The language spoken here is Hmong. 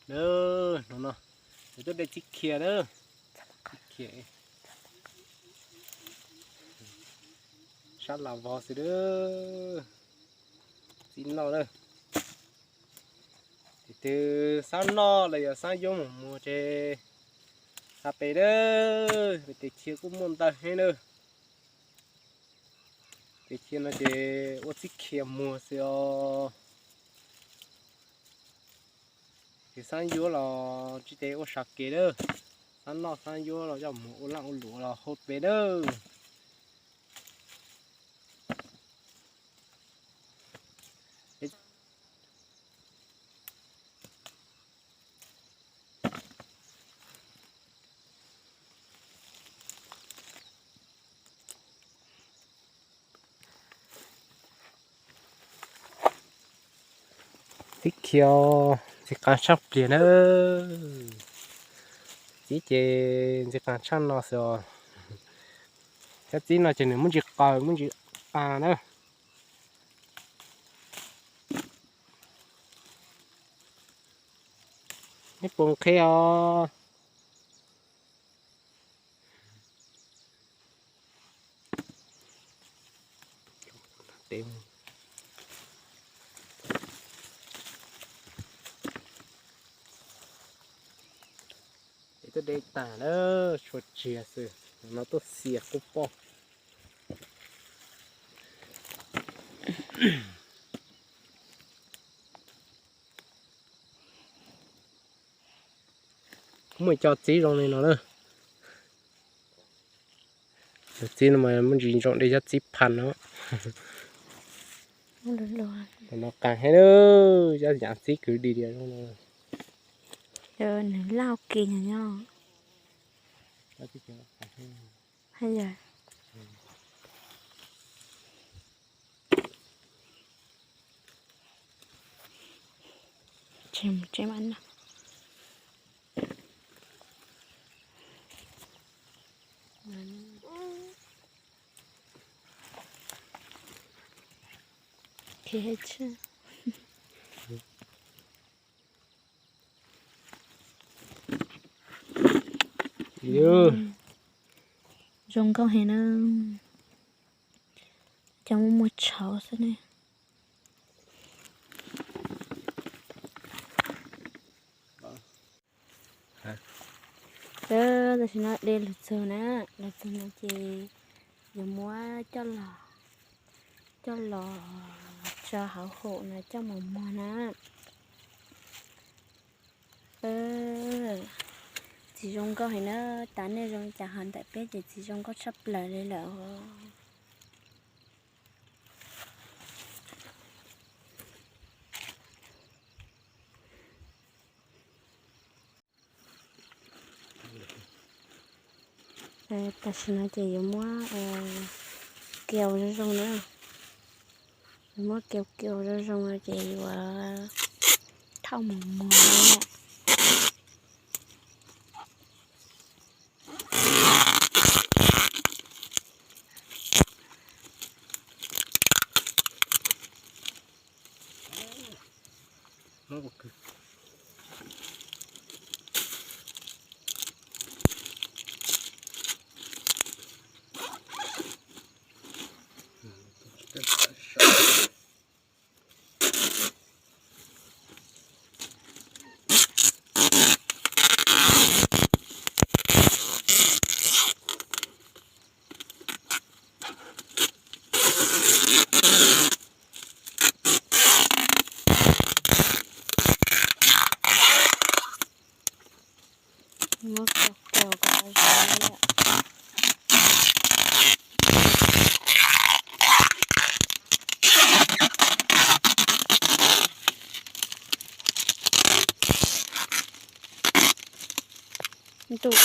Na, no no, es tuaj de txib khiav na, txib khiav, sab las vog xwb na, txib noj na. Tus twg xav noj los yog xav yuav mus muag ces xa pem na, pem tes chaw kuj muaj ntau heev na. Tes chaw no ces ua txib khiav muag xwb os. Tus xav yuav los tsis tes ua sab kev na, xav noj xav yuav los coj mus ua laj ua luam los hauv pem na. Txib khiav, ntxim qab tshaj pliag na. Txib ces ntxim qab tshaj no xwb os. Cov txib no ces nws muaj ntsis qaws muaj ntsis qas na. Nej puas nqhis os? Tuaj de tas na, tshuav txiag xwb, no tuaj xias kuj pom. Muaj cov txib zoo li no na. Cov txib no mas muaj ntsis ntsoov de cov txib phas no. No qas heev na, cov yam txib kwv dig diam zoo no. Nws lauj kiag nyob. Zoo nkauj heev na. Cov muaj muaj tshauv xwb ne. Tam sim no de lug txug na, lug txug no ces yuav muab coj los, coj los tso hauv hom no coj mus muag na. Txiv zoo nkauj heev na, tas nej zoo li cas ho ntawm peb ces txiv zoo nkauj tshaj plaws li lawm. Tam sim no ces yuav muab kiaus zoo zoo na, yuav muab kiaus kiaus zoo zoo no ces yuav thauj mus muag. Muab kiaus kiaus kom zoo li. Ntuj.